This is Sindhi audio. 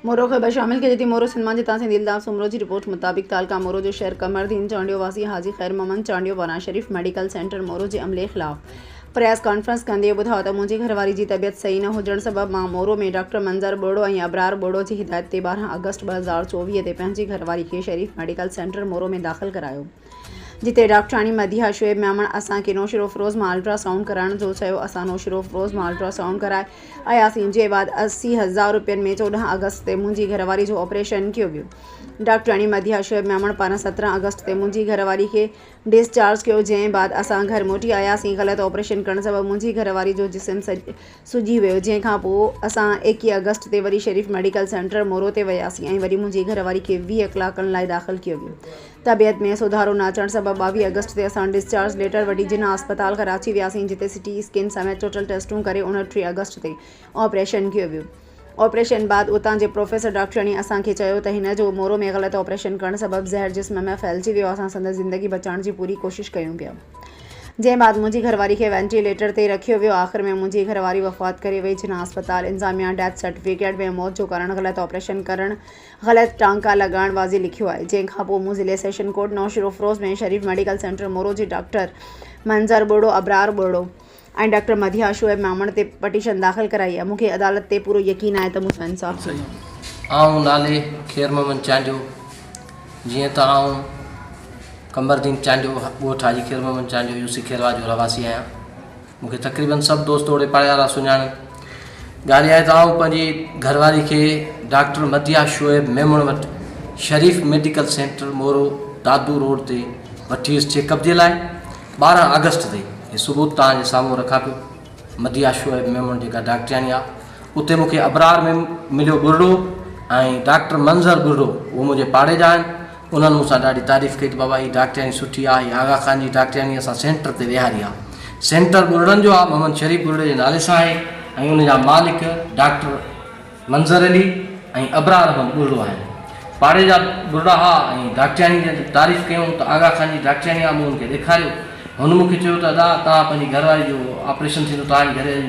مورو خبر شامل ڪئي جتي مورو سنڌ مان جتان سنڌي الطاف سومرو جي رپورٽ مطابق تعلقه مورو جو شهر قمردين چانڊيو واسي حاجي خير محمد چانڊيو پاران شريف ميڊيڪل سينٽر مورو جي عملي خلاف پريس ڪانفرنس ڪندي ٻڌايو ته منهنجي گهرواري جي طبيعت صحيح نه هجڻ سبب مان مورو ۾ ڊاڪٽر منظر ٻرڙو ۽ ابرار ٻرڙو جي هدايت تي 12 آگسٽ 2024 تي پنهنجي گهرواري کي شريف ميڊيڪل سينٽر مورو ۾ داخل ڪرايو. جتي ڊاڪٽراڻي مديحه شعيب ميمڻ اسان کي نوشھروفروز مان الٽرا سائونڊ ڪرائڻ جو چيو اسان نوشھروفروز مان الٽرا سائونڊ ڪرائي آياسين جنهن بعد 80 ھزار روپين ۾ 14 آگسٽ تي منهنجي گهر واري جو آپريشن ڪيو ويو ڊاڪٽراڻي مديحه شعيب ميمڻ پاران 17 آگسٽ تي منهنجي گهر واري کي ڊسچارج ڪيو جنهن بعد اسان گهر موٽي آياسين غلط آپريشن ڪرڻ سبب منهنجي گهر واري جو جسم سڄي ويو جنهن کان پوء اسان 21 آگسٽ تي وري شريف ميڊيڪل سينٽر مورو تي وياسين ۽ وري منهنجي گهر واري کي 20 ڪلاڪن لاء داخل ڪيو ويو طبيعت ۾ سڌارو نه اچڻ سبب 22 آگسٽ تي اسان ڊسچارج ليٽر وٺي جناح اسپتال ڪراچي وياسين جتي سي ٽي اسڪين سميت ٽوٽل ٽيسٽون ڪري 29 آگسٽ تي آپريشن ڪيو ويو. آپريشن بعد اتان جي پروفيسر ڊاڪٽرياڻي اسان کي چيو ته هن جو مورو ۾ غلط آپريشن ڪرڻ سبب زهر جسم ۾ ڦهلجي ويو اسان سندس زندگي بچائڻ جي پوري ڪوشش ڪيون پيا. جنهن بعد منهنجي گهرواري کي وينٽي ليٽر تي رکيو ويو آخر ۾ منهنجي گهرواري وفات ڪري وئي جناح اسپتال انتظاميا ڊيٿ سرٽيفڪيٽ ۾ موت جو ڪارڻ غلط آپريشن ڪرڻ غلط ٽانڪا لڳائڻ واضح لکيو آهي جنهن کان پوء مون ضلعي session court Naushahro Feroze ۾ Sharif medical centre Moro جي ڊاڪٽر منظر ٻرڙو، ابرار ٻرڙو ۽ ڊاڪٽر مديحه شعيب ميمڻ تي پٽيشن داخل ڪرائي آهي مون کي عدالت تي پورو يقين آهي ته مون سان انصاف ٿيندو. آئون نالي خير محمد چانڊيو جيئن ته آئون قمبردين چانڊيو ڳوٺ حاجي خير محمد چانڊيو يوسي کيروا جو رهواسي آهيان. مون کي تقريبن سڀ دوست اوڙي پاڙي وارا سڃاڻن. ڳالهه اها آهي ته آئون پنهنجي گهر واري کي ڊاڪٽر مديحه شعيب ميمڻ وٽ Sharif medical centre Moro Dadu road تي وٺي ويس چيڪ اپ جي لاء 12 آگسٽ تي هي ثبوت توهان جي سامهون رکان پيو مديحه شعيب ميمڻ جيڪا ڊاڪٽرياڻي آهي اتي مون کي ابرار ۾ مليو ٻرڙو ۽ ڊاڪٽر منظر ٻرڙو اهو منهنجي پاڙي جا آهن انهن مون سان ڏاڍي تعريف ڪئي ته بابا هي ڊاڪٽرياڻي سٺي آهي هي آغا خان جي ڊاڪٽرياڻي اسان سينٽر تي ويهاري آهي سينٽر ٻرڙن جو آهي محمد شريف ٻرڙي جي نالي سان آهي ۽ ان جا مالڪ ڊاڪٽر منظر علي ۽ ابرار احمد ٻرڙو آهن پاڙي جا ٻرڙا ها ۽ ڊاڪٽرياڻي جي تعريف ڪيون ته آغا خان جي ڊاڪٽرياڻي آهي مون ان کي ڏيکاريو هن مون کي چيو ته ادا توهان پنهنجي گهر واري جو آپريشن ٿيندو توهان جي گهر جي